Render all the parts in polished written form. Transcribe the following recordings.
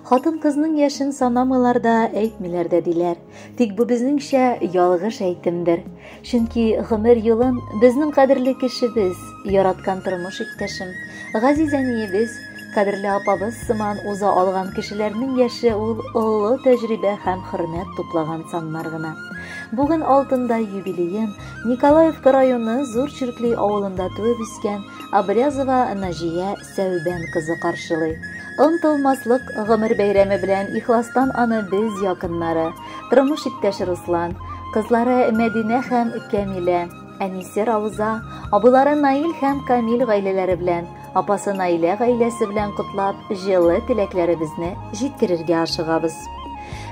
Хатын-кызның яшен санамыйлар да, әйтмиләр дә диләр. Тик бу безнеңчә ялгыш әйтемдер. Чөнки гомер юлын безнең кадерле кешебез, яраткан тормыш иптәшем, газиз әниебез, кадерле апабыз сыман уза алган кешеләрнең яше ул олы тәҗрибә һәм хөрмәт туплаган саннар гына. Бүген алтында юбилеен Николаевка районы Зур Чиркли авылында туып үскән Абрязова Наҗия Сәүбән кызы каршылый. Онтылмаслык гомер бәйрәме белән ихластан аны без якыннары, тормыш иптәше Руслан, кызлары Мәдинә һәм Кәмилә, әнисе Рауза, абыйлары Наил һәм Камил гаиләләре белән, апасы Наилә гаиләсе белән котлап, җылы теләкләребезне җиткерергә ашыгабыз.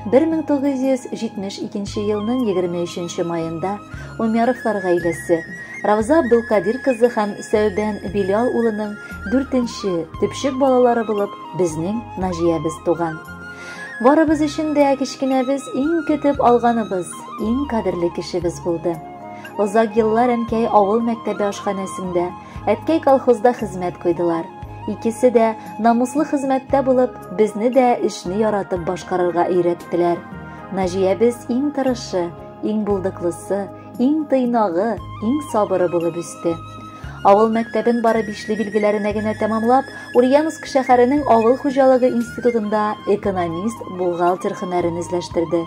1972 елның 23 маенда Умяровлар гаиләсе Рауза Абдулкадир кызы һәм Сәүбән Билал улының дүртенче төпчек балалары булып безнең Наҗиябез туган. Барыбыз өчен дә кечкенәбез иң көтеп алганыбыз, иң кадерле кешебез булды. Озак еллар әнкәй авыл мәктәбе ашханәсендә, әткәй колхозда хезмәт куйдылар. Икесе дә намуслы хезмәттә булып, безне дә эшне яратып башкарырга өйрәттеләр. Наҗиябез иң тырышы, иң булдыклысы, иң тыйнагы, иң сабыры булып үсте. Авыл мәктәбен бары бишле билгеләренә генә тәмамлап, Ульяновск шәһәренең авыл хуҗалыгы институтында экономист-бухгалтер һөнәрен үзләштерде.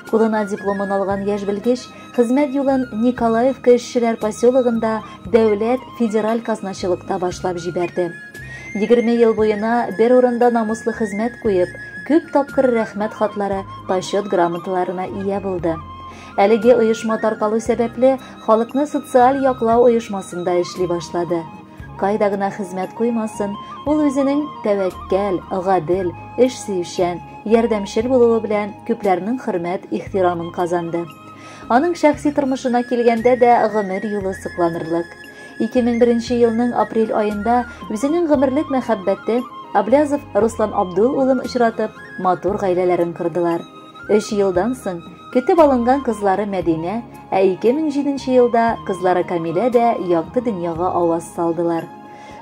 Кулына дипломын алган яшь белгеч хезмәт юлын Николаевка эшчеләр поселогында дәүләт федераль казначылыкта башлап җибәрде. 20 ел буена бер урында намуслы хезмәт куеп, күп тапкыр рәхмәт хатлары, почет грамоталарына ия булды. Әлеге оешма таркалу сәбәпле, халыкны социаль яклау оешмасында эшли башлады. Кайда гына хезмәт куймасын, ул үзенең тәвәккәл, гадел, эш сөючән, ярдәмчел булуы белән күпләрнең хөрмәт, ихтирамын казанды. Аның шәхси тормышына килгәндә дә гомер юлы сокланырлык. 2001 елның апрель аенда үзенең гомерлек мәхәббәте Аблязов Руслан Абдул улын очратып, матур гаиләләрен кордылар. Өч елдан соң көтеп алынган кызлары Мәдинә, ә 2007 елда кызлары Камилә дә якты дөньяга аваз салдылар.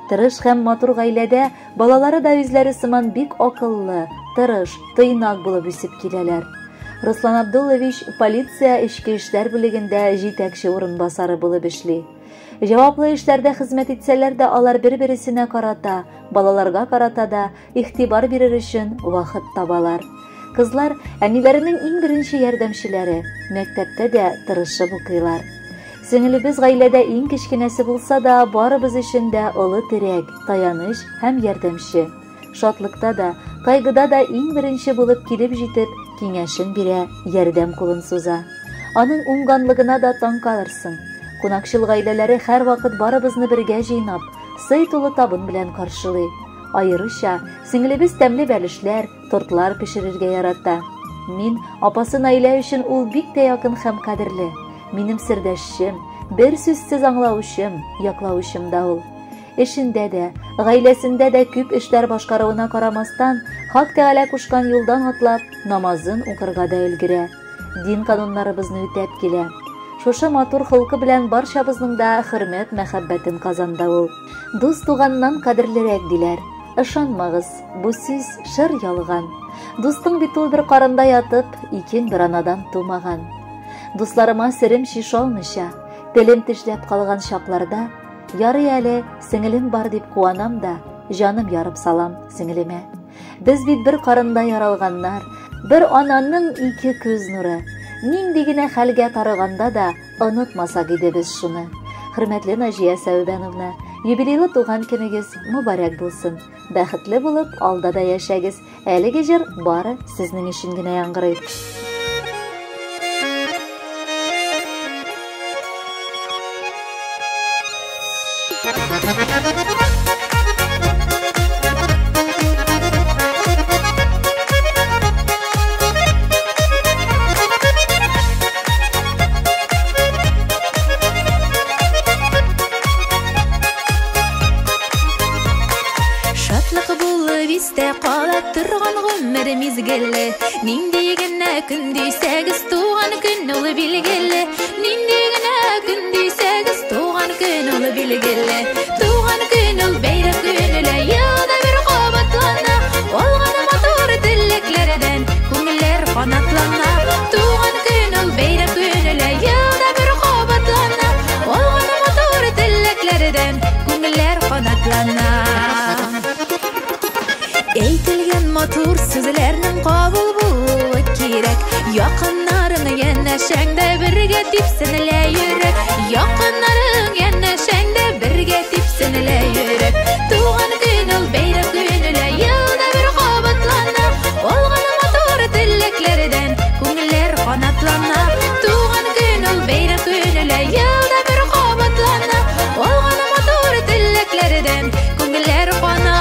Тырыш һәм матур гаиләдә балалары да үзләре сыман бик акыллы, тырыш, тыйнак булып үсеп киләләр. Руслан Абдуллович полиция эчке эшләр бүлегендә җитәкче урынбасары булып эшли. Җаваплы эшләрдә хезмәт итсәләр дә, алар бер-бересенә карата, балаларга карата да игътибар бирер өчен вакыт табалар. Кызлар әниләренең иң беренче ярдәмчеләре, мәктәптә дә тырышып укыйлар. Сеңелебез гаиләдә иң кечкенәсе булса да, барыбыз өчен дә олы терәк, таяныч һәм ярдәмче. Шатлыкта да, кайгыда да иң беренче булып килеп җитеп, киңәшен бирә, ярдәм кулын суза. Аның уңганлыгына да таң калырсың. Кунакчыл гаиләләре һәрвакыт барыбызны бергә җыйнап, сый тулы табын белән каршылый. Аеруча сеңлебез тәмле бәлешләр, тортлар пешерергә ярата. Мин апасы Наилә өчен ул бик тә якын һәм кадерле. Минем сердәшчем, бер сүзсез аңлаучым, яклаучым да ул. Эшендә дә, гаиләсендә дә күп эшләр башкаруына карамастан, Хак Тәгалә кушкан юлдан атлап, намазын укырга да өлгерә. Дин кануннарыбызны үтәп килә. Шушы матур холкы белән барчабызның да хөрмәт, мәхәббәтен казанды ул. Дус туганнан кадерлерәк диләр. Ышанмагыз, бу сүз шыр ялган. Дустың бит ул бер карында ятып, икең бер анадан тумаган. Дусларыма серем шиша алмыйча, телем тешләп калган чакларда, ярый әле сеңелем бар дип куанам да, җаным ярып салам сеңелемә. Без бит бер карында яралганнар, бер ананың ике күз нуры. Нинди генә хәлгә тарыганда да онытмасак иде без шуны. Хөрмәтле Наҗия Сәүбәновна, юбилейлы туган көнегез мөбарәк булсын. Бәхетле булып алда да яшәгез. Әлеге җыр бары сезнең өчен генә яңгырый. Шатлык булып истә кала торган гомер мизгеле. Нинди генә көн дисәгез, туган көн ул билгеле. Нинди генә көн дисәгез, туган көн ул билгеле. Туган көн ул бәйрәм көне лә, елда бер кабатлана. Алган матур теләк Матур сүзләрнең кабул булуы кирәк. Якыннарың янәшәңдә бергә типсен лә йөрәк. Якыннарың янәшәңдә бергә типсен лә йөрәк. Туган көн ул бәйрәм көне лә елда бер кабатлана. Алган матур теләкләрдән күңелләр канатлана. Туган көн ул бәйрәм көне лә елда бер кабатлана. Алган матур теләкләрдән күңелләр канатлана.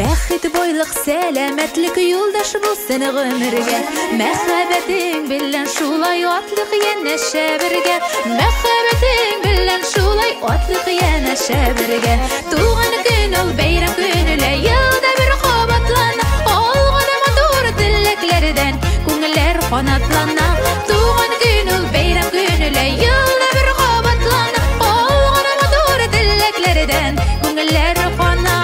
Бәхет, байлык, сәламәтлек юлдаш булсын гомергә. Мәхәббәтең белән шулай атлык янәшә бергә. Мәхәббәтең белән шулай атлык янәшә бергә. Туган көн ул бәйрәм көне лә елда бер кабатлана. Алган матур теләкләрдән күңелләр канатлана. Туган көн ул бәйрәм көне лә елда бер кабатлана. Алган матур теләкләрдән күңелләр канатлана.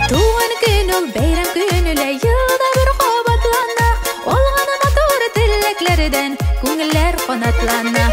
Туган көн ул бәйрәм көне лә елда бер кабатлана. Алган матур теләкләрдән күңелләр канатлана.